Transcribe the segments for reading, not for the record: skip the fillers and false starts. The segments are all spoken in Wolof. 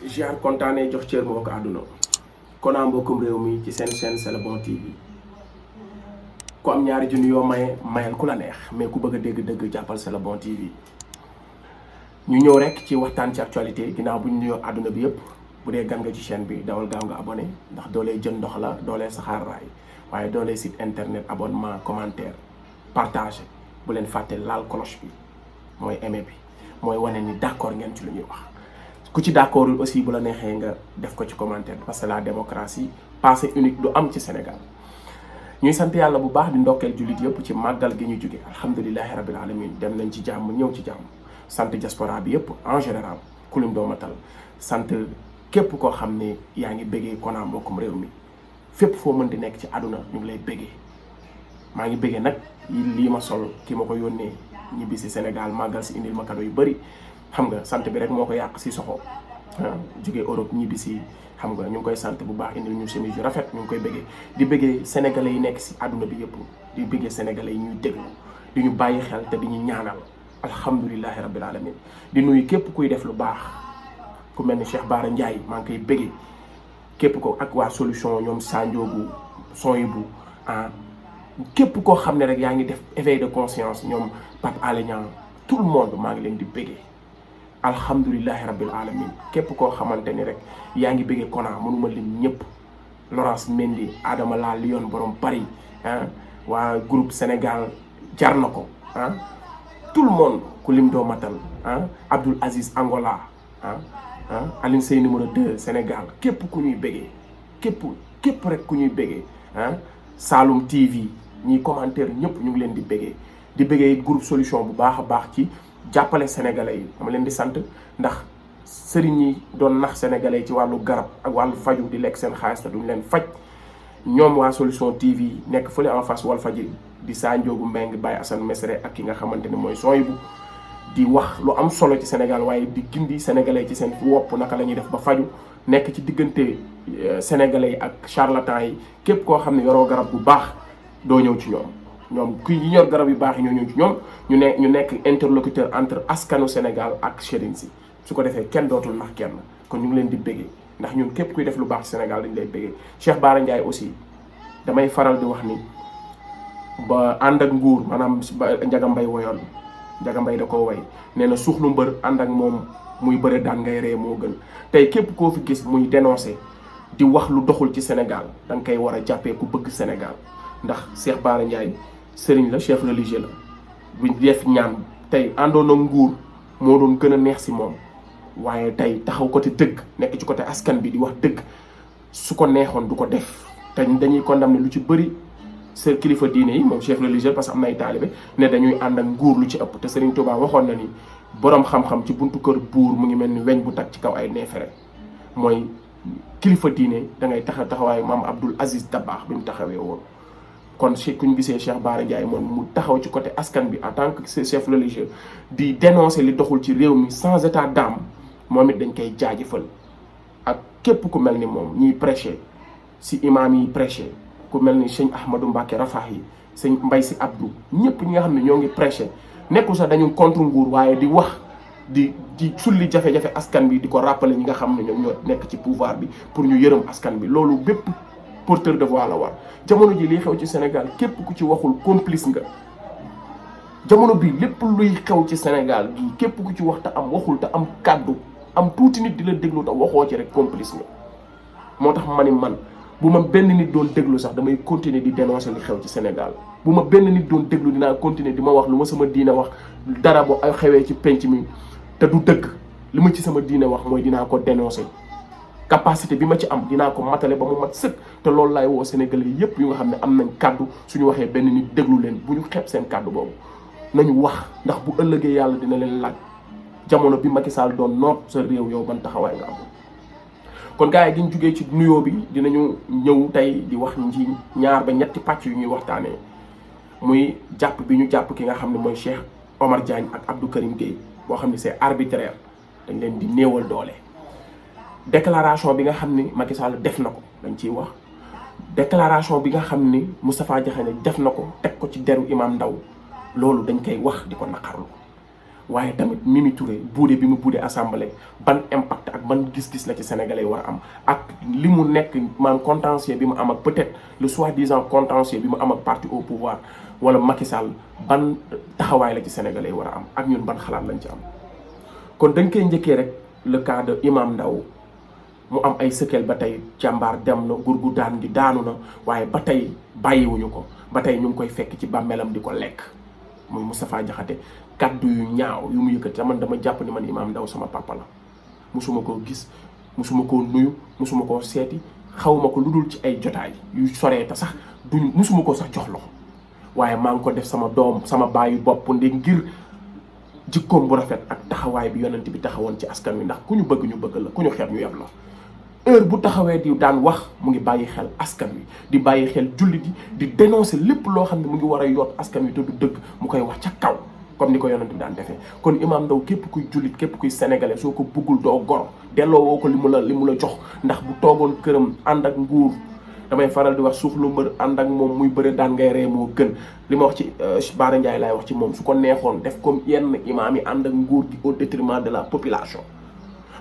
ziar kontaanee jox cër moo ko àdduna Kona mbokkum réew mi ci seen chaîne C'est le bon TV ku am ñaari junni yoo mayal ku la neex mais ku bëgg a dégg dëgg jàppal C'est le bon TV ñu ñëw rek ci waxtaan ci actualité ginnaaw bu ñu nuyoo àdduna bi yëpp bu dee gan nga ci chaîne bi dawal gaaw nga abonné ndax doolee jën ndox la doolee saxaar raay waaye doolee site internet abonnement commentaire partagez bu leen fàtte laal cloche bi mooy aimé bi mooy wane ni d'accord ngeen ci lu ñuy wax ku ci d'accordul aussi bu la neexee nga def ko ci commentaire parce que la démocratie passé unique du am ci Sénégal ñuy sant yàlla bu baax di ndokkeel jullit yëpp ci màggal gi ñu jóge alhamdulilahi rabbil alamin dem nañ ci jàmm ñëw ci jàmm sant diaspora bi yëpp en général ku lim doomatal sant képp koo xam ne yaa ngi bëggee Kona mbokkum réew mi fépp foo mën di nekk ci àdduna ñu ngi lay bëggee maa ngi bëggee nag lii ma sol ki ma ko yónnee ñibbi si Sénégal màggal si indil ma cadeau yu bëri xam nga sant bi rek moo ko yàq si soxo jógee Europe ñibbi si xam nga ñu ngi koy sant bu baax indil ñu chemise yu rafet ñu ngi koy bëggee di bëggee sénégalais yi nekk si àdduna bi yëpp di bëggee sénégalais yi ñuy déglu di ñu bàyyi xel te di ñu ñaanal alhamdulilahi rabbil alamin di nuyu képp kuy def lu baax ku mel ni Cheikh Bara Ndiaye maa ngi koy bëggee képp ko ak waa solution ñoom Ndiogou bu képp koo xam ne rek yaa ngi def éveil de conscience ñoom Alioune tout le monde maa ngi leen di bëggee alhamdulilahi rabbil alamin képp koo xamante ni rek yaa ngi bëggee Kona mënuma lim ñëpp Laurence Mendy Adama la Lyon borom Paris waa groupe Sénégal jar na ko tout le monde ku lim doo matal Abdoul Aziz Angola Alioune Seye numéro 2 Sénégal képp ku ñuy bëggee képp rek ku ñuy bëggee Salam TV ñiy commentaire ñëpp ñu ngi leen di bëggee groupe solution bu baax a baax ci jàppale sénégalais yi dama leen di sant ndax sëriñ yi doon nax sénégalais yi ci wàllu garab ak wàllu faju di lekk seen xaalis te duñ leen faj ñoom waa solution TV nekk fële en face Walfadjri di Ndiogou Mbeng Baye Assane Mesere ak ki nga xamante ne mooy bu di wax lu am solo ci Sénégal waaye di gindi sénégalais ci seen wopp naka la ñuy def ba faju nekk ci diggante sénégalais yi ak charlatan yi képp koo xam ne yoroo garab bu baax doo ñëw ci ñoom kuy ñi yor garab yu baax yi ñoo ñëw ci ñoom ñu nekk interlocuteur entre askanu Sénégal ak sëriñ si su ko defee kenn dootul nax kenn kon ñu ngi leen di bëggee ndax ñun képp kuy def lu baax ci Sénégal dañ lay bëggee Cheikh Bara Ndiaye aussi damay faral di wax ni ba ànd ak nguur maanaam Ndiaga Mbaye woyoon Ndiaga Mbaye da koo way nee na suuxlu mbër ànd ak moom muy bëre daan ngay ree moo gën tey képp koo fi gis muy dénoncé di wax lu doxul ci Sénégal da nga koy war a jàppee ku bëgg Sénégal ndax Cheikh Bara Ndiaye sëriñ la chef religieux la buñ def ñaan tey àndoon ak nguur moo doon gën a neex si moom waaye tey taxaw côté dëgg nekk ci côté askan bi di wax dëgg su ko neexoon du ko def te dañuy condamné lu ci bëri sa kilifa diine yi moom chef religieux parce que am na ay taalibe ne dañuy ànd ak nguur lu ci ëpp te Serigne Touba waxoon na ni borom xam-xam ci buntu kër buur mu ngi mel ni weñ bu tag ci kaw ay neefere mooy kilifa diine da ngay taxawaayu maam Abdoul Aziz Dabakh bi mu taxawee woon. kon ku ñu gisee Cheikh Bara Ndiaye moom mu taxaw ci côté askan bi en tant que chef religieux di dénoncer li doxul ci réew mi sans état d'âme moom it dañ koy jaajëfal ak képp ku mel ni moom ñiy prêcher si imam yi prêcher ku mel ni sëñ Ahmadou Mbacké Rafah yi sëñ Mbay si Abdou ñëpp ñi nga xam ne ñoo ngi prêcher nekkul sax dañu contre nguur waaye di wax di sulli jafe-jafe askan bi di ko rappeler ñi nga xam ne ñoom ñoo nekk ci pouvoir bi pour ñu yërëm askan bi loolu bépp porteur de voix la war jamono ji liy xew ci Sénégal képp ku ci waxul complice nga jamono bi lépp luy xew ci Sénégal gii képp ku ci wax te am waxul te am kàddu am tuuti nit di la déglu te waxoo ci rek complice nga moo tax ma ni man bu ma benn nit doon déglu sax damay continuer di dénoncer li xew ci Sénégal bu ma benn nit doon déglu dinaa continuer di ma wax lu ma sama diine wax dara bu ay xewee ci penc mi te du dëgg li ma ci sama diine wax mooy dinaa ko dénoncer capacité bi ma ci am dinaa ko matale ba mu mat sëkk te loolu laay woo Sénégalais yépp yu nga xam ne am nañ kàddu suñu waxee benn nit déglu leen bu ñu xeeb seen kàddu boobu nañu wax ndax bu ëllëgee yàlla dina leen laaj jamono bi Macky Sall doon noot sa réew yow ban taxawaay nga am kon gars yi gi ñu jugee ci nuyoo bi dinañu ñëw tey di wax ci ñaar ba ñetti pàcc yu ñuy waxtaanee muy jàpp bi ñu jàpp ki nga xam ne mooy Cheikh Omar Diagne ak Abdou Karim Gueye boo xam ne c'est arbitraire dañ leen di néewal doole déclaration bi nga xam ni Macky Sall def na ko dañ ciy wax déclaration bi nga xam ni Moustapha Diakhaté def na ko teg ko ci deru Imam Ndaw loolu dañ koy wax di ko naqarlu waaye tamit Mimi Touré buude bi mu buude assemblée ban impact ak ban gis-gis la ci sénégalais war a am ak li mu nekk man contentieux bi mu am ak peut-être le soi-disant contentieux bi mu am ak parti au pouvoir wala Macky Sall ban taxawaay la ci sénégalais war a am ak ñun ban xalaat lañ ci am. kon dañ koy njëkkee rek le cas de Imam Ndao mu am ay séquelles ba tey jàmbaar dem na gurgu daan gi daanu na waaye ba tey bàyyiwuñu ko ba tey ñu ngi koy fekk ci bàmmeelam di ko lekk muy Moustapha Diakhaté kaddu yu ñaaw yu mu yëkkati man dama jàpp ni man Imam Ndao sama papa la musuma koo gis musuma koo nuyu musuma koo seeti xawma ko lu dul ci ay jotaay yu soree te sax duñ musuma koo sax jox loxo waaye maa ngi ko def sama doom sama baayu bopp ndi ngir jikkoom bu rafet ak taxawaay bi yonent bi taxawoon ci askan wi ndax ku ñu bëgg ñu bëgg la ku ñu xeeb ñu yeb la heure bu taxawee di daan wax mu ngi bàyyi xel askan wi di bàyyi xel jullit yi di dénoncer lépp loo xam ne mu ngi war a yoot askan wi te du dëgg mu koy wax ca kaw comme ni ko yonent bi daan defee kon Imam Ndao képp kuy jullit képp kuy sénégalais soo ko bëggul doo gor delloo woo ko li mu la jox ndax bu toogoon këram ànd ak nguur damay faral di wax suuf lu mbër ànd ak moom muy bëre daan ngay ree moo gën li ma wax ci Bara Ndiaye laay wax ci moom su ko neexoon def comme yenn imaam yi ànd ak nguur gi au détriment de la population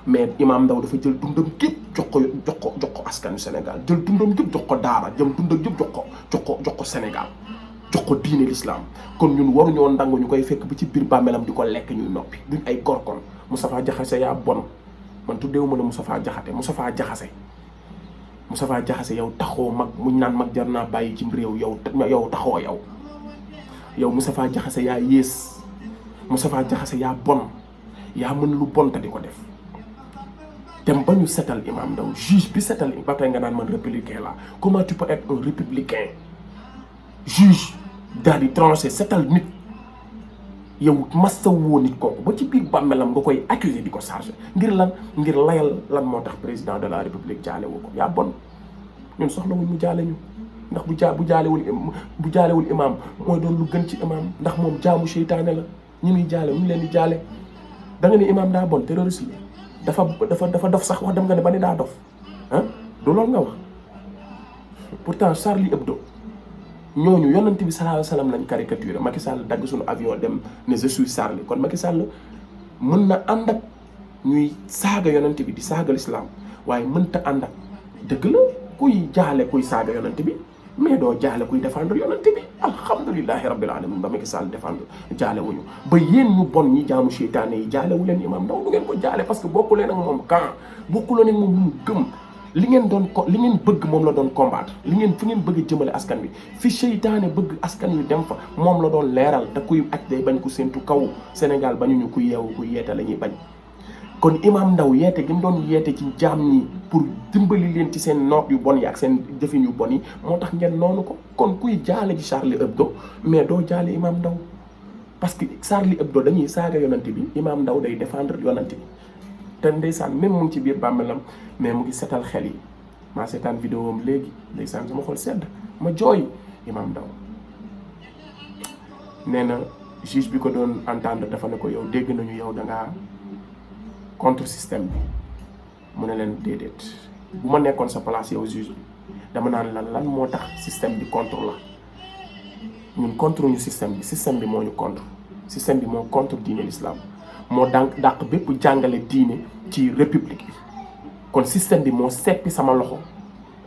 mais Imam Ndao dafa jël dundam gépp jox ko askanu Sénégal jël dundam gépp jox ko daara jël dundam gépp jox ko Sénégal jox ko diine l'islam kon ñun waruñoo ndangu ñu koy fekk bi ci biir bàmmeelam di ko lekk ñuy noppi duñ ay gorkon Moustapha Diakhaté yaa bon man tuddeewu ma la Moustapha Diakhaté Moustapha Diakhaté yow taxoo mag muñ naan mag jar naa bàyyi ci réew yow taxoo yow Moustapha Diakhaté yaa yées Moustapha Diakhaté yaa bon yaa mën lu bon te di ko def dem ba ñu setal Imam Ndao juge bi setal ba tey nga naan man républicain la comment tu peux être un républicain juge daal di tranché setal nit yow massa woo nit kooku ba ci biir bàmmeelam nga koy accuser di ko chargé ngir layal lan moo tax président de la république jaale woo ko yaa bon ñun soxlawuñ mu jaale ñu ndax bu jaalewul imam mooy doon lu gën ci imam ndax moom jaamu seytaane la ñi muy jaale ñu leen di jaale da nga ne imam daa bon terroriste la dafa dof sax wax dem nga ne ba ni daa dof ah du loolu nga wax pourtant Charlie Hebdo ñooñu yonent bi sallallahu alayhi wasallam lañ caricaturé Macky Sall dagg suñu avion dem ne je suis Charlie kon Macky Sall mën na ànd ak ñuy saaga yonent bi di saaga l'islam waaye mënta ànd ak dëgg la kuy jaale kuy saaga yonent bi mais doo jaale kuy défendre yonent bi alhamdulillahi rabbil alamin ba Macky Sall défendre jaale wuñu ba yéen ñu bon ñi jaamu seytaane yi jaale wu leen Imam Ndao du ngeen ko jaale parce que bokku leen ak moom camp bokku leen ak moom lu mu gëm li ngeen bëgg moom la doon combattre fu ngeen bëgg jëmale askan wi fi seytaane bëgg askan wi dem fa moom la doon leeral te kuy aj day bañ ko séntu kaw Sénégal bañuñu ku yeewu ku yeete la ñuy bañ kon Imam Ndao yeete gi mu doon yeete ci jaam ñi pour dimbali leen ci seen noot yu bon yi ak seen jëfin yu bon yi moo tax ngeen noonu ko kon kuy jaale ci Charlie Hebdo mais doo jaale Imam Ndao parce que Charlie Hebdo dañuy saaga yonent bi Imam Ndao day défendre yonent bi te ndeysaan même mu ngi ci biir bàmmeelam mais mu ngi setal xel yi maa seetaan vidéo am léegi ndeysaan sama xol sedd ma jooy Imam Ndao nee na juge bi ko doon entendre dafa ne ko yow dégg nañu yow da ngaa contre système bi mu ne leen déedéet bu ma nekkoon sa place yow juge bi dama naan lan moo tax système bi contre la ñun contre ñu système bi moo ñu contre système bi moo contre diine l'islam moo dàq bépp jàngale diine ci république bi kon système bi moo seppi sama loxo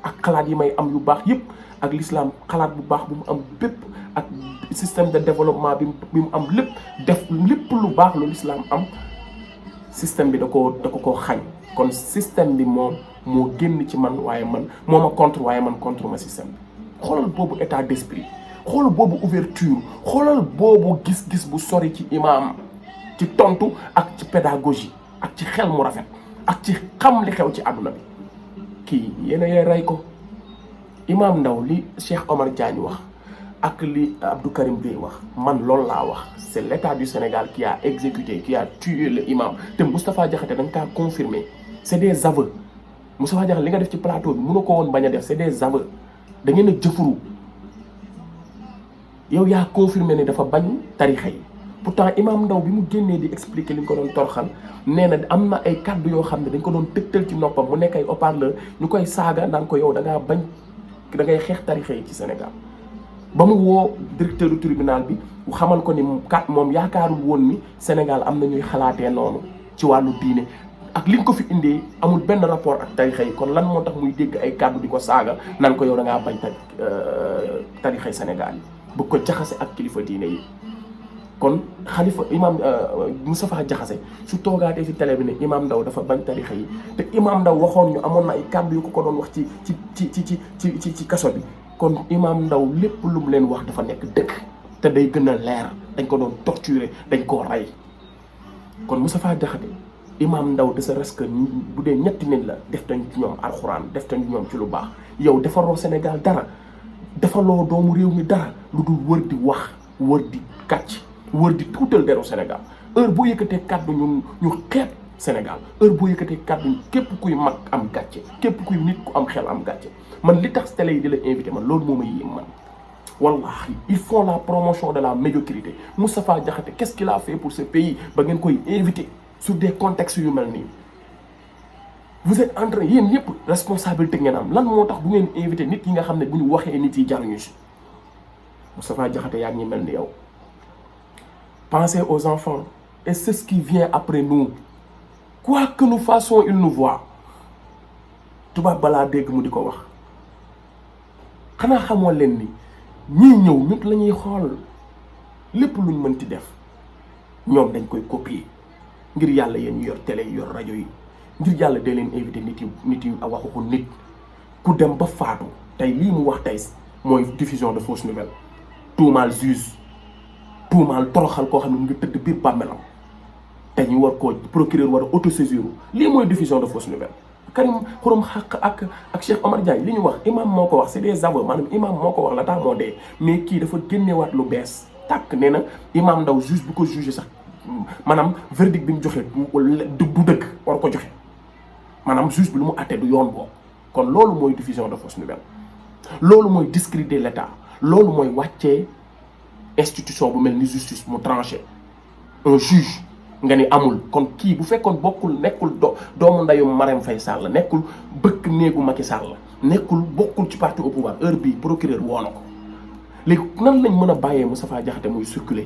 ak xalaat yi may am yu baax yépp ak l'islam xalaat bu baax bu mu am bépp ak système de développement bi mu am lépp def lépp lu baax lu l'islam am système bi da ko xañ kon système bi moo génn ci man waaye man moo ma contre waaye man contre ma système bi xoolal boobu état d'esprit xoolal boobu ouverture xoolal boobu gis-gis bu sori ci imam ci tontu ak ci pédagogie ak ci xel mu rafet ak ci xam li xew ci àdduna bi kii yéen a rey ko Imam Ndao li Cheikh Omar Diagne wax ak li Abdou Karim Gueye wax man loolu laa wax c'est l'état du Sénégal qui a exécuté qui a tué le imam te Moustapha Diakhaté da nga kaa confirmé c'est des aveux Moustapha Diakhaté li nga def ci plateau bi mënu ko woon bañ a def c'est des aveux da ngeen a jëfuru yow yaa confirmé ne dafa bañ tarixa yi pourtant Imam Ndao bi mu génnee di expliquer li nga ko doon torxal nee na am na ay kàddu yoo xam ne dañ ko doon tëgtal ci noppam mu nekk ay haut-parleur ñu koy saaga naan ko yow da ngaa bañ da ngay xeex tarixa yi ci Sénégal ba mu woo directeur du tribunal bi xamal ko ni kat moom yaakaarul woon ni Sénégal am na ñuy xalaatee noonu ci wàllu diine ak liñ ko fi indee amul benn rapport ak tarixa yi kon lan moo tax muy dégg ay kàddu di ko saaga nan ko yow da ngaa bañ tarixay Sénégal yi bu ko jaxase ak kilifa diine yi. kon xalifa imam Moustapha Diakhaté su toogaatee ci télé bi ne imam Ndao dafa bañ tarixa yi te imam Ndao waxoon ñu amoon na ay kàddu yu ko doon wax ci kaso bi kon imam Ndao lépp lu mu leen wax dafa nekk dëgg te day gën a leer dañ ko doon torturer dañ koo rey kon Moustapha Diakhaté imam Ndao de sa resque bu dee ñetti nit la def nañ ci ñoom alxuraan def nañ ñoom ci lu baax yow defaroo Sénégal dara defaloo doomu réew mi dara lu dul wër di wax wër di kàcc wër di tuutal deru Sénégal heure boo yëkkatee kàddu ñu xeeb Sénégal heure boo yëkkatee kàddu képp kuy mag am gàcce képp kuy nit ku am xel am gàcce man li tax télé yi di la invité man loolu moo ma yéem man wallahi ils font la promotion de la médiocrité. Moustapha Diakhaté qu'est-ce qu'il a fait pour ce pays ba ngeen koy invité sur des contextes yu mel nii vous êtes en train yéen ñëpp responsabilité ngeen am lan moo tax bu ngeen invité nit yi nga xam ne bu ñu waxee nit yi jaruñu si Moustapha Diakhaté yaa ngi mel ni yow. Pensez aux enfants et c'est ce qui vient après nous quoi que nous fassions ils nous voient tubaab balaa dégg mu di ko wax xanaa xamoo leen ni ñii ñëw ñut la ñuy xool lépp luñ mënti def ñoom dañ koy copier ngir yàlla yéen ñu yor télé yi yor rajo yi ngir yàlla dee leen invité nit yi waxuxu nit ku dem ba faatu tey lii mu wax tey mooy diffusion de fausses nouvelles tuumaal juge tuumaal toroxal koo xam ne mu ngi tëdd biir bàmmeelam te ñu war koo procureur war a autosaisir lii mooy diffusion de fausses nouvelles Karim Xurum Xaq ak Cheikh Omar Diagne li ñu wax imam moo ko wax c'est des aveux maanaam imam moo ko wax la tax moo dee mais kii dafa génneewaat lu bees tàkk nee na imam Ndao juge bu ko jugé sax maanaam verdict bi mu joxe du dëgg war ko joxe maanaam juge bi lu mu àttee du yoon boobu kon loolu mooy diffusion de fausses nouvelles loolu mooy discréditer l'État loolu mooy wàccee institution bu mel ni justice mu tranché un juge nga ni amul kon kii bu fekkoon bokkul nekkul doomu ndayu Marème Faye Sall nekkul bëkk néegu Macky Sall nekkul bokkul ci parti au pouvoir heure bii procureur woo na ko léegi nan lañ mën a bàyyee Moustapha Diakhaté muy circuler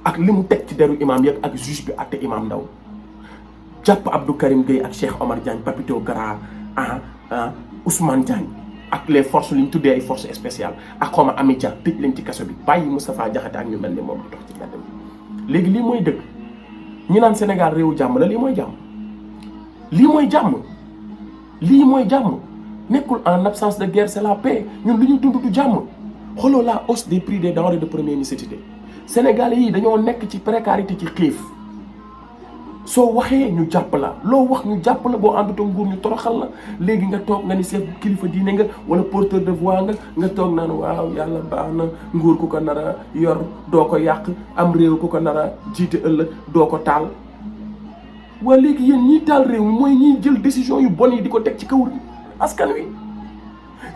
ak li mu teg ci deru imam yëpp ak juge bi àtte imam Ndao jàpp Abdou Karim Gueye ak Cheikh Omar Diagne Papito Kara Ousmane Diagne ak les forces li ñu tuddee ay forces spéciales ak xawma Amidia tëj leen ci kaso bi bàyyi Moustapha Diakhaté ak ñu mel ni moom di dox ci mbedd mi léegi lii mooy dëgg ñi naan Sénégal réewu jàmm la lii mooy jàmm lii mooy jàmm lii mooy jàmm nekkul en absence de guerre c'est la paix ñun lu ñu dund du jàmm xooloo la hausse des prix des denrées de première nécessité Sénégalais yi dañoo nekk ci précarité ci xiif soo waxee ñu jàpp la loo wax ñu jàpp la boo àndutoo nguur ñu toroxal la léegi nga toog nga ni seet kilifa diine nga wala porteur de voix nga toog naan waaw yàlla baax na nguur ku ko nar a yor doo ko yàq am réew ku ko nar a jiite ëllëg doo ko taal. waa léegi yéen ñiy taal réew mi mooy ñiy jël décision yu bon yi di ko teg ci kaw askan wi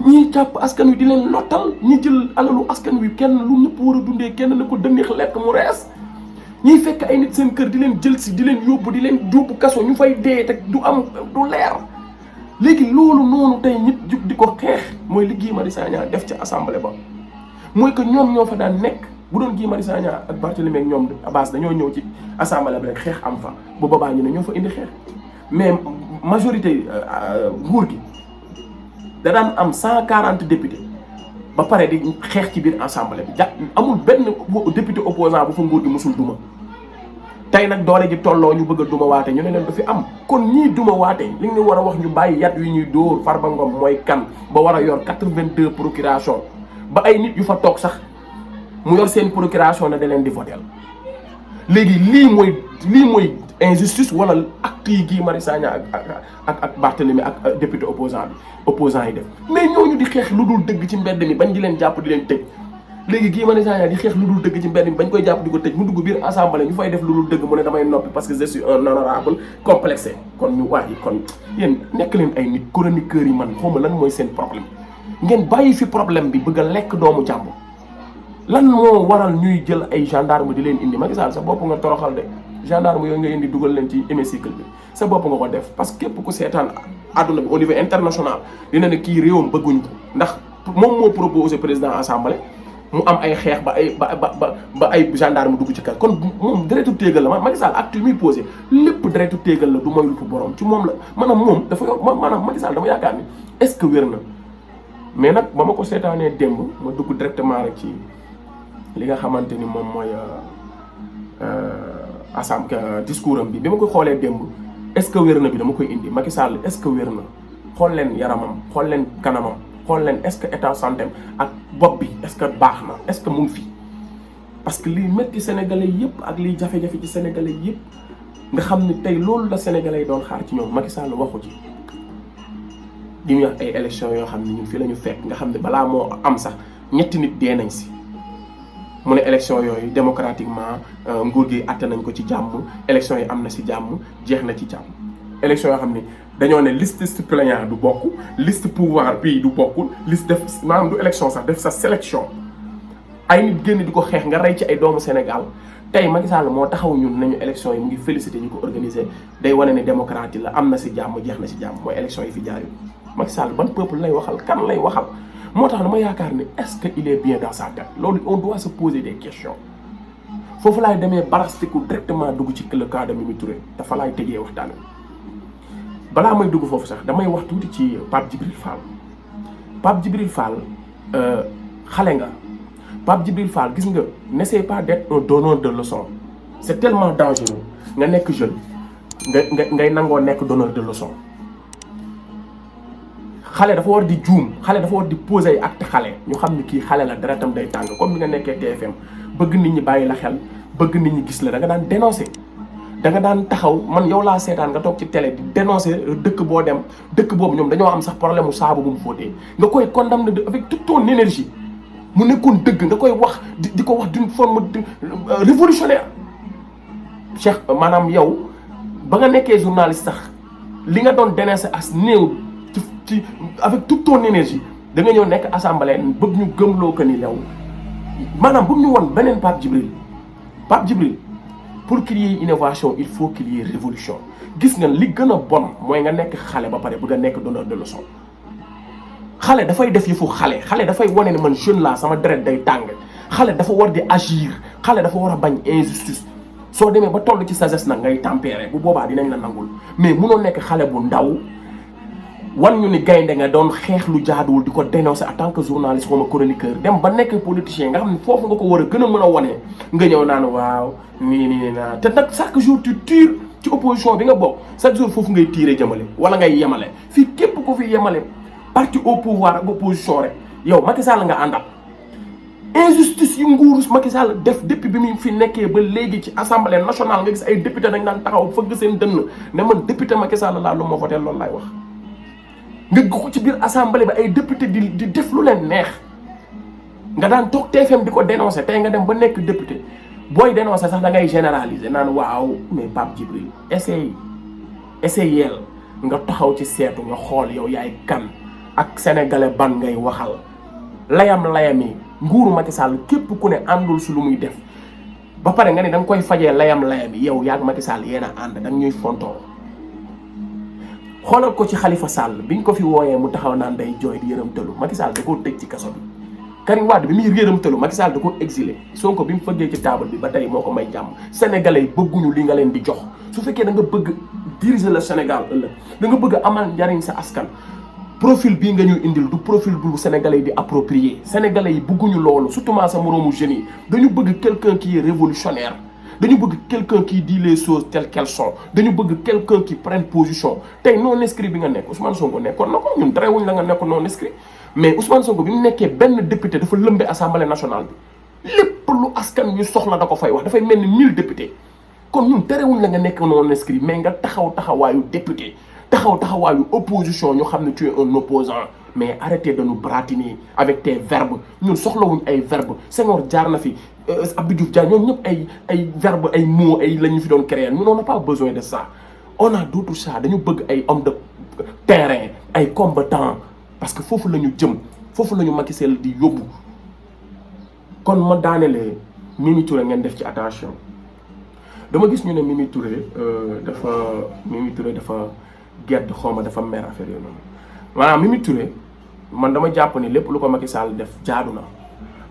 ñiy jàpp askan wi di leen lottal ñi jël alalu askan wi kenn lu ñëpp war a dundee kenn na ko dënneex lekk mu rees. ñiy fekk ay nit seen kër di leen jël si di leen yóbbu di leen yóbbu kaso ñu fay dee te du am du leer léegi loolu noonu tey nit jug di ko xeex mooy li Guy Marius Sagna def ci assemblée ba mooy que ñoom ñoo fa daan nekk bu doon Guy Marius Sagna ak Barthélémy ak ñoom Abbas dañoo ñëw ci assemblée bi rek xeex am fa bu boobaa ñu ne ñoo fa indi xeex mais majorité nguur gi da daan am 140 députés ba pare di xeex ci biir assemblée bi amul benn député opposant bu fa nguur gi musul duma tey nag doole ji tolloo ñu bëgg a duma waate ñu ne leen du fi am kon ñii duma waate li ñu war a wax ñu bàyyi yat yu ñuy dóor Farba Ngom mooy kan ba war a yor 82 procuration ba ay nit yu fa toog sax mu yor seen procuration na da leen di votel léegi lii mooy injustice wala acte yi Guy Marius Sagna ak Barthélémy ak député opposant yi def mais ñooñu di xeex lu dul dëgg ci mbedd mi bañ di leen jàpp di leen tëj léegi Guy Marius Sagna di xeex lu dul dëgg ci mbedd mi bañ koy jàpp di ko tëj mu dugg biir assemblée ñu fay def lu dul dëgg mu ne damay noppi parce que je suis un honorable complexé kon ñu wax yi kon yéen nekk leen ay nit chroniqueurs yi man xawma lan mooy seen problème ngeen bàyyi fi problème bi bëgg a lekk doomu jàmbur lan moo waral ñuy jël ay gendarme di leen indi Macky Sall sa bopp nga toroxal de gendarme yooyu nga indi dugal leen ci hémicycle bi sa bopp nga ko def parce que képp ku seetaan àdduna bi au niveau international dina ne kii réewam bëgguñ ko ndax moom moo proposé président assemblée mu am ay xeex ba ay ba ay gendarme dugg ci kër kon moom deretu téegal la Macky Sall acte muy posé lépp deretu téegal la du mooy lupp borom ci moom la maanaam moom dafa yor maanaam Macky Sall dama yaakaar ni est-ce que wér na mais nag ba ma ko seetaanee démb ma dugg directement rek ci li nga xamante ni moom mooy discours am bi ma ko xoolee démb est-ce que wér na bi dama koy indi Macky Sall est-ce que wér na xool leen yaramam xool leen kanamam xool leen est-ce que état santé ak bopp bi est-ce que baax na est-ce que mu ngi fi parce que liy métti sénégalais yëpp ak liy jafe-jafe ci sénégalais yëpp nga xam ni tey loolu la sénégalais yi doon xaar ci ñoom Macky Sall waxu ci di ñu wax ay élections yoo xam ne ñun fii la ñu fekk nga xam ne balaa moo am sax ñetti nit dee nañ si mu ne élection yooyu démocratiquement nguur gi àtte nañ ko ci jàmm élection yi am na si jàmm jeex na ci jàmm élection yoo xam ni dañoo ne liste suppléant du bokk liste pouvoir bii du bokkul liste def maanaam du élection sax def sa sélection ay nit génn di ko xeex nga rey ci ay doomu Sénégal tey Macky Sall moo taxaw ñun nañu élection yi mu ngi félicité ñu ko organiser day wane ne démocratie la am na si jàmm jeex na si jàmm mooy élection yi fi jaar yi Macky Sall ban peuple lay waxal kan lay waxal moo tax dama yaakaar ne est-ce que il est bien dans sa tête loolu on doit se poser des questions foofu laay demee barastiku directement dugg ci le cas de Mimi Touré dafa laay tëjee waxtaan balaa may dugg foofu sax damay wax tuuti ci Pape Djibril Fall xale nga Pape Djibril Fall gis nga n'essaie pas d'être un donneur de leçons c'est tellement dangereux nga nekk jeune ngay nangoo nekk donneur de leçons xale dafa war di juum xale dafa war di poser ay acte xale ñu xam ni kii xale la deretam day tàng comme ni nga nekkee TFM bëgg nit ñi bàyyi la xel bëgg nit ñi gis la da nga daan dénoncer da nga daan taxaw man yow laa seetaan nga toog ci télé di dénoncer dëkk boo dem dëkk boobu ñoom dañoo am sax problème mu saabu bu mu fóotee nga koy condamner avec toute ton énergie mu nekkoon dëgg nga koy wax di ko wax d'une forme révolutionnaire Cheikh maanaam yow ba nga nekkee journaliste sax li nga doon dénoncer as néew ci avec toute ton énergie da nga ñëw nekk assemblée bëgg ñu gëmloo que ni yow maanaam bëgg ñu won beneen Pape Djibril pour qu'il y ait innovation il faut qu'il y ait révolution gis nga li gën a bon mooy nga nekk xale ba pare bëgg a nekk donneur de leçon xale dafay def yëfu xale dafay wane ne man jeune laa sama deret day tàng xale dafa war di agir xale dafa war a bañ injustice soo demee ba toll ci sagesse nag ngay tempérer bu boobaa dinañ la nangul mais munoo nekk xale bu ndaw wan ñu ni gaynde nga doon xeex lu jaaduwul di ko dénoncer en tant que journaliste xaw ma chroniqueur dem ba nekk politicien nga xam ne foofu nga ko war a gën a mën a wane nga ñëw naan waaw nii naa te nag chaque jour tu tires ci opposition bi nga bokk chaque jour foofu ngay tirer jëmale wala ngay yemale fii képp ko fi yemale parti au pouvoir ak opposition rek yow Macky Sall nga àndal injustice yu nguuru Macky Sall def depuis bi mu fi nekkee ba léegi ci assemblée nationale nga gis ay député dañ daan taxaw fëgg seen dënn ne man député Macky Sall laa lu ma voté loolu laay wax nga ko ci biir assemblée bi ay député di def lu leen neex nga daan toog TFM di ko dénoncer tey nga dem ba nekk député booy dénoncer sax da ngay généraliser naan waaw mais Pape Djibril essayel nga taxaw ci seetu nga xool yow yaay kan ak sénégalais ban ngay waxal layam-layami nguuru Macky Sall képp ku ne àndul si lu muy def ba pare nga ne da nga koy fajee layam-layami yow yaag Macky Sall yéen a ànd da nga ñuy fontoo xoolal ko ci Khalifa Sall biñ ko fi wooyee mu taxaw naan day jooy di yërëm tëlu Macky Sall da koo tëj ci kaso bi Karim Wade bi muy yërëm tëlu Macky Sall da koo exilé Sonko bi mu fëggee ci table bi ba tey moo ko may jàmm sénégalais yi bëgguñu li nga leen di jox su fekkee da nga bëgg diriger le Sénégal ëllëg da nga bëgg amal njariñ sa askan profil bii nga ñuy indil du profil bu sénégalais yi di approprier sénégalais yi bëgguñu loolu surtout sa moroomu jeunes yi dañu bëgg quelqu'un qui est révolutionnaire dañu bëgg quelqu'un qui dit les choses telles qu'elles sont dañu bëgg quelqu'un qui prenne position tey non inscrit bi nga nekk Ousmane Sonko nekkoon na ko ñun terewuñ la nga nekk non inscrit mais Ousmane Sonko bi mu nekkee benn député dafa lëmbe assemblée nationale bi lépp lu askan wi soxla da ko fay wax dafay mel ni 1000 députés kon ñun terewuñ la nga nekk non inscrit mais nga taxawaayu député taxawaayu opposition ñu xam ne tu es un opposant mais arrêtez de nous bratiner avec tes verbes ñun soxlawuñ ay verbes Senghor jaar na fi Abdou Diouf jaar ñoom ñëpp ay verbes ay mots ay la ñu fi doon créer ñun on n'a pas besoin de ça on a d'autres ça dañu bëgg ay hommes de terrain ay combattants parce que foofu la ñu jëm foofu la ñu Macky Sall di yóbbu kon ma daanelee Mimi Touré ngeen def ci attention dama gis ñu ne Mimi Touré dafa gedd xawma dafa mer affaire yooyu noonu maanaam Mimi Touré man dama jàpp ni lépp lu ko Macky Sall def jaadu na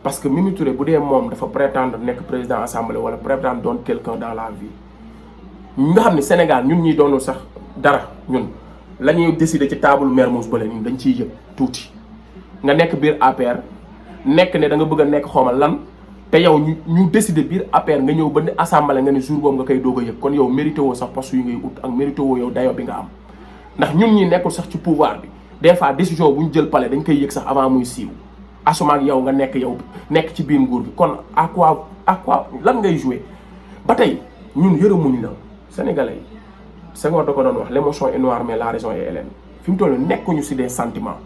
parce que Mimi Touré bu dee moom dafa prétendre nekk président assemblée wala prétendre doon quelqu'un dans la vie nga xam ne Sénégal ñun ñi doonul sax dara ñun la ñuy décider ci table Mermoz bële ñun dañ ciy yëg tuuti nga nekk biir APR nekk ne da nga bëgg a nekk xawma lan te yow ñu décider biir APR nga ñëw ba ne assemblée nga ne jour boobu nga koy doog a yëg kon yow mérité woo sax poste yu ngay ut ak mérité woo yow dayo bi nga am ndax ñun ñi nekkul sax ci pouvoir bi des fois décision bu ñu jël palais dañ koy yëg sax avant muy siiw asuma ak yow nga nekk ci biir nguur gi kon à quoi lan ngay jouer ba tey ñun yërëmuñ la sénégalais yi Senghor da ko doon wax l'émotion est noire mais la raison est hélène fi mu toll nekkuñu si des sentiments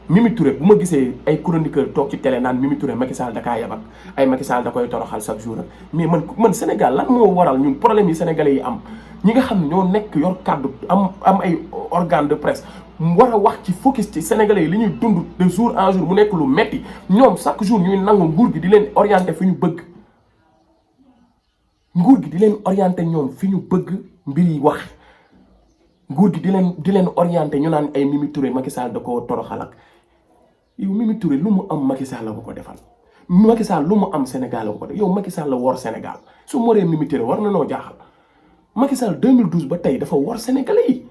Mimi Touré bu ma gisee ay chroniqueur toog ci télé naan Mimi Touré Macky Sall da kaa yabak ay Macky Sall da koy toroxal chaque jour mais man Sénégal lan moo waral ñun problème yi sénégalais yi am ñi nga xam ne ñoo nekk yor kàddu am ay organe de presse war a wax ci focus ci sénégalais yi li ñuy dund de jour en jour mu nekk lu metti ñoom chaque jour ñuy nangu nguur gi di leen orienté fi ñu bëgg nguur gi di leen orienté ñoom fi ñu bëgg mbir yi wax nguur gi di leen orienté ñu naan ay Mimi Touré Macky Sall da ko toroxal ak yow Mimi Touré lu mu am Macky Sall la ko defal Macky Sall lu mu am Sénégal la ko def yow Macky Sall la wor Sénégal su moree Mimi Touré war na noo jaaxal Macky Sall 2012 ba tey dafa wor Sénégalais yi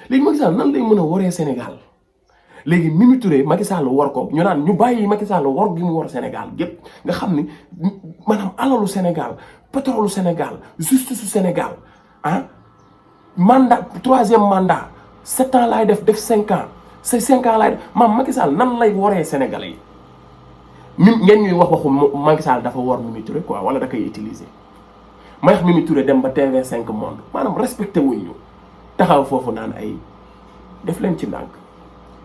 léegi Macky Sall nan lay mën a woree Sénégal léegi Mimi Touré Macky Sall war ko ñu naan ñu bàyyi Macky Sall wor gi mu wor Sénégal gépp nga xam ni maanaam alalu Sénégal pétrole Sénégal justice su Sénégal ah mandat 3e mandat 7 ans laay def 5 ans c'est 5 ans laay def maam Macky Sall nan lay woree Sénégalais yi ngeen ñuy waxu Macky Sall dafa wor Mimi Touré quoi wala da koy utiliser ma wax Mimi Touré dem ba TV5 Monde maanaam respecté wuñ ñu taxaw foofu naan ay def leen ci ndànk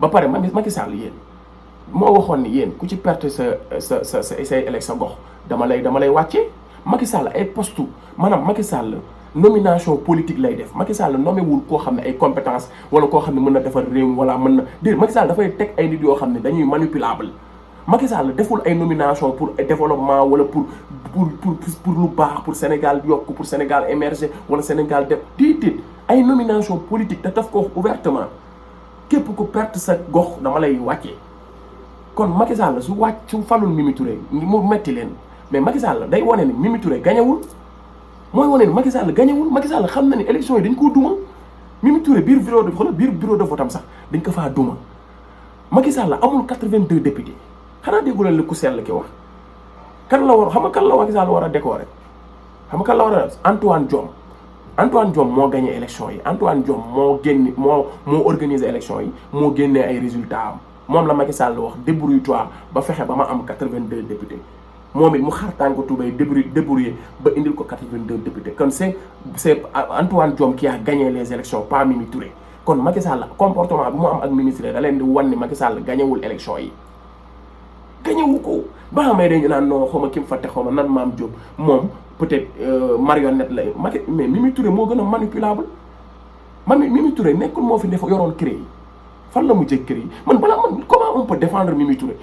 ba pare Macky Sall yéen moo waxoon ni yéen ku ci perte say élection gox dama lay wàccee Macky Sall ay poste maanaam Macky Sall nomination politique lay def Macky Sall nommé wul koo xam ne ay compétence wala koo xam ne mën na defar réew wala mën na déedéet Macky Sall dafay teg ay nit yoo xam ne dañuy manipulable Macky Sall deful ay nomination pour développement wala pour lu baax pour Sénégal yokk pour Sénégal émerger wala Sénégal def déedéet ay nomination politique te daf ko wax ouvertement képp ku perte sa gox dama lay wàccee kon Macky Sall su falul Mimi Touré mu metti leen mais Macky Sall day wane ni Mimi Touré gañewul mooy wane ni Macky Sall gañewul Macky Sall xam na ni élection yi dañ koo duma Mimi Touré biir bureau de vote am sax dañ ko faa duma Macky Sall amul 82 députés xanaa déggu leen li ku sell ki wax kan la war xam nga kan la Macky Sall war a décorer xam nga kan la war a Antoine Diome moo gagné élection yi Antoine Diome moo organiser élection yi moo génnee ay résultats am moom la Macky Sall wax débrouille-toi ba fexe ba ma am 82 députés moom it mu xar tànk tubay débrouillé ba indil ko 82 députés kon c'est Antoine Diome qui a gagné les élections pas Mimi Touré kon Macky Sall comportement bi mu am ak Mimi Touré da leen di wan ni Macky Sall gagnéwul élection yi gagnéwu ko ba xamee dañu naan non xaw ma ki mu fàtte xaw ma nan Maam Diop moom peut-être marionnette la mais Mimi Touré moo gën a manipulable Mimi Touré nekkul moo fi yoroon CREI yi fan la mu jëg CREI yi man comment on peut défendre Mimi Touré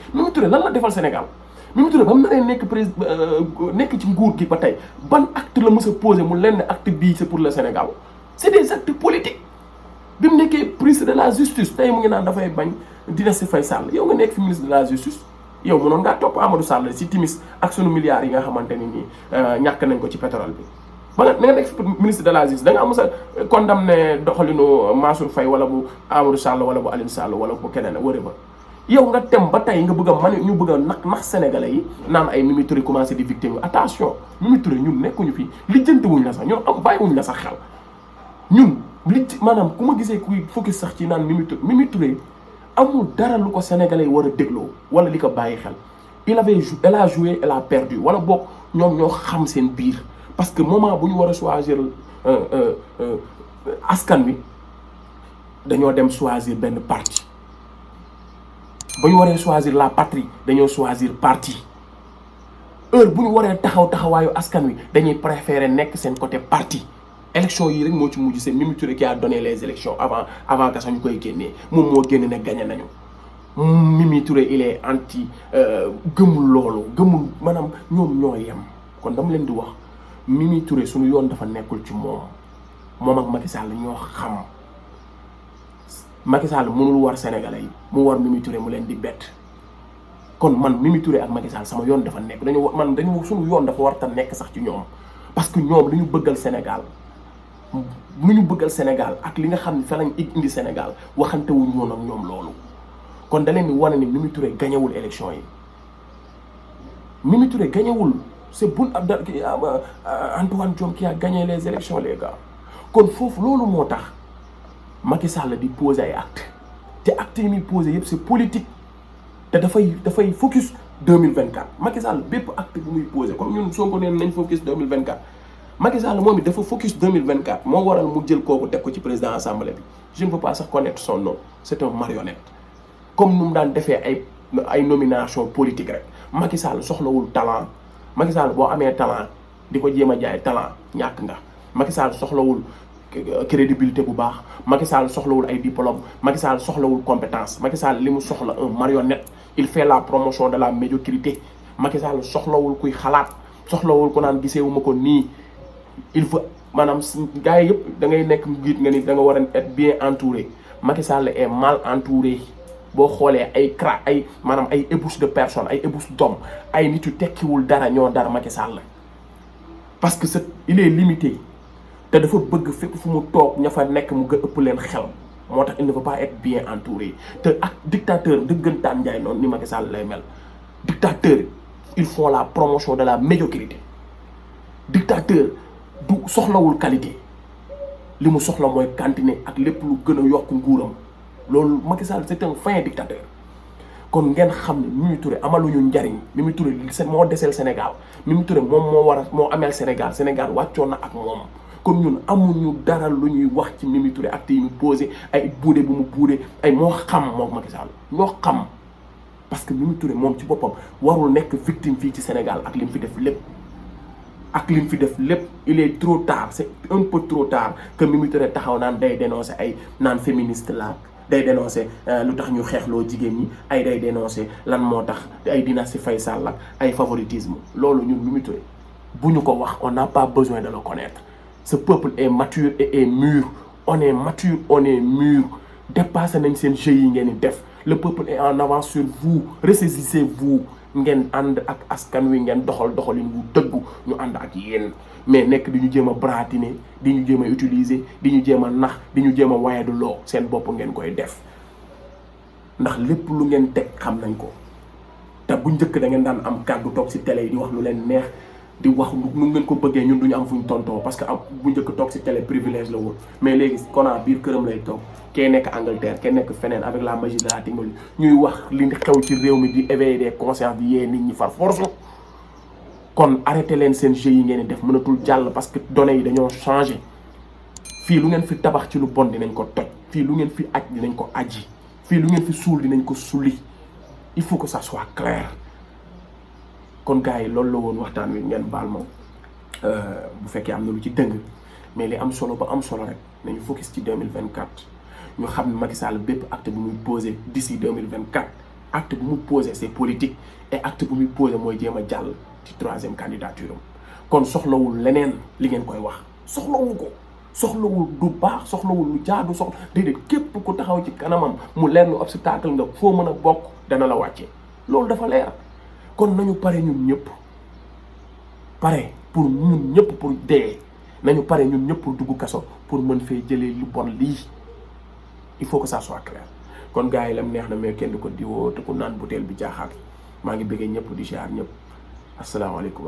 lan la defal Sénégal Mimi Touré ba mu naree nekk président nekk ci nguur gi ba tey ban acte la mës a posé mu lenn acte bii c'est pour le Sénégal c'est des actes politiques bi mu nekkee ministre de la justice tey mu ngi naan dafay bañ Dynasty Faye Sall yow nga nekk fi ministre de la justice yow mënoon ngaa topp Amadou Sall si timis ak sunu milliards yi nga xamante ni nii ñàkk nañ ko ci pétrole bi ba nga nekk fi ministre de la justice da nga mës a condamné doxalinu Mansour Faye wala bu Amadou Sall wala bu Alioune Sall wala bu keneen wërë ba yow nga tem ba tey nga bëgg a ñu bëgg a nax sénégalais yi naan ay Mimi Touré commencé di victime attention Mimi Touré ñun nekkuñu fi lijjanti wuñ la sax ñun bàyyiwuñ la sax xel ñun maanaam ku ma gisee kuy focus sax ci naan Mimi Touré amul dara lu ko sénégalais yi war a dégloo wala li ko bàyyi xel elle a joué elle a perdu wala boog ñoom ñoo xam seen biir parce que moment bu ñu war a choisir askan wi dañoo dem choisir benn parti ba ñu waree choisir la patrie dañoo choisir parti heure bu ñu waree taxawaayu askan wi dañuy préférer nekk seen côté parti élection yi rek moo ci mujj c'est Mimi Touré qui a donné les élections avant que sax ñu koy génnee moom moo génne ne gagné nañu Mimi Touré il est anti gëmul loolu gëmul maanaam ñoom ñoo yem kon dama leen di wax Mimi Touré suñu yoon dafa nekkul ci moom ak Macky Sall ñoo xam Macky Sall mënul war Sénégalais yi mu war Mimi Touré mu leen di bett kon man Mimi Touré ak Macky Sall sama yoon dafa nekk dañu suñu yoon dafa war ta nekk sax ci ñoom parce que ñoom lu ñu bëggal Sénégal ak li nga xam ne fa lañ indi Sénégal waxante wu ñoon ak ñoom loolu kon da leen di wane ni Mimi Touré gañewul élection yi Mimi Touré gañewul c'est Antoine Diome qui a gagné les élections les gars kon foofu loolu moo tax Macky Sall di poser ay actes te actes yi muy poser yëpp c'est politique te dafay focus 2024 Macky Sall bépp acte bu muy poser comme ñun Sonko neen nañ focus 2024 Macky Sall moom it dafa focus 2024 moo waral mu jël kooku teg ko ci président assemblée bi je ne peux pas sax connaître son nom c'est un marionnette comme nu mu daan defee ay nomination politique rek Macky Sall soxlawul talent Macky Sall boo amee talent di ko jéem a jaay talent ñàkk nga Macky Sall soxlawul crédibilité bu baax Macky Sall soxlawul ay diplôme Macky Sall soxlawul compétence Macky Sall li mu soxla un marionnette il fait la promotion de la médiocrité Macky Sall soxlawul kuy xalaat soxlawul ko naan giseewuma ko nii il faut maanaam gars yi yëpp da ngay nekk njiit nga ni da nga war a être bien entouré Macky Sall est mal entouré boo xoolee ay maanaam ay ébauche de personnes ay ébauche d'hommes ay nit yu tekkiwul dara ñoo dara Macky Sall parce que il est limité te dafa bëgg fépp fu mu toog ña fa nekk mu gën ëpp leen xel moo tax il ne veut pas être bien entouré te ak dictateur dëggantaan njaay noonu ni Macky Sall lay mel dictateur ils font la promotion de la médiocrité dictateur du soxlawul qualité li mu soxla mooy quantité ak lépp lu gën a yokk nguuram loolu Macky Sall c'est un fin dictateur kon ngeen xam ne Mimi Touré amaluñu njariñ Mimi Touré moo deseel Sénégal Mimi Touré moom moo ameel Sénégal wàccoon na ak moom comme ñun amuñu dara lu ñuy wax ci Mimi Touré acte yi mu posé ay buude bu mu buude ay moo xam moom Macky Sall ñoo xam parce que Mimi Touré moom ci boppam warul nekk victime fii ci Sénégal ak li mu fi def lépp il est trop tard c'est un peu trop tard que Mimi Touré taxaw naan day dénoncer ay naan féministe la day dénoncer lu tax ñu xeexloo jigéen ñi ay day dénoncer lan moo tax ay dynastie Faye Sall ak ay favoritisme loolu ñun Mimi Touré bu ñu ko wax on n'a pas besoin de le connaître ce peuple est mature et est mûr on est mature on est mûr dépassé nañ seen jeu yi ngeen di def le peuple est en avance sur vous ressaisissez-vous ngeen ànd ak askan wi ngeen doxalin bu dëggu ñu ànd ak yéen mais nekk di ñu jéem a bratiner di ñu jéem a utiliser di ñu jéem a nax di ñu jéem a waaye du loo seen bopp ngeen koy def ndax lépp lu ngeen teg xam nañ ko te bu njëkk da ngeen daan am kàddu toog ci télé yi di wax lu leen neex di wax nu ngeen ko bëggee ñun duñu am fuñ tontoo parce que bu njëkk toog ci télé privilège la woon mais léegi Kona biir këram lay toog kee nekk Angleterre kee nekk feneen avec la magie de la technologie ñuy wax li xew ci réew mi di éveiller des consciences di yee nit ñi far force kon arrêté leen seen jeu yi ngeen di def mënatul jàll parce que données yi dañoo changé fii lu ngeen fi tabax ci lu bon dinañ ko toj fii lu ngeen fi aj dinañ ko aji fii lu ngeen fi suul dinañ ko sulli il faut que ça soit clair kon gars yi loolu la woon waxtaan wi ngeen baal ma bu fekkee am na lu ci dëng mais li am solo ba am solo rek nañu focus ci 2024 ñu xam ne Macky Sall bépp acte bu muy posé d'ici 2024 acte bu mu posé c'est politique et acte bu muy posé mooy jéem a jàll ci 3e candidature am kon soxlawul leneen li ngeen koy wax soxlawul ko soxlawul du baax soxlawul lu jaadu déedéet képp ku taxaw ci kanamam mu leer nu obstacle nga foo mën a bokk dana la wàcce loolu dafa leer kon nañu pare ñun ñëpp pare pour ñun ñëpp pour dee nañu pare ñun ñëpp pour dugg kaso pour mën fee jëlee lu bon lii il faut que ça soit clair kon gars yi lam neex na mais kenn du ko diwoo te ku naan butéel bi jaaxaat maa ngi bëggee ñëpp di ziar ñëpp asalaamaaleykum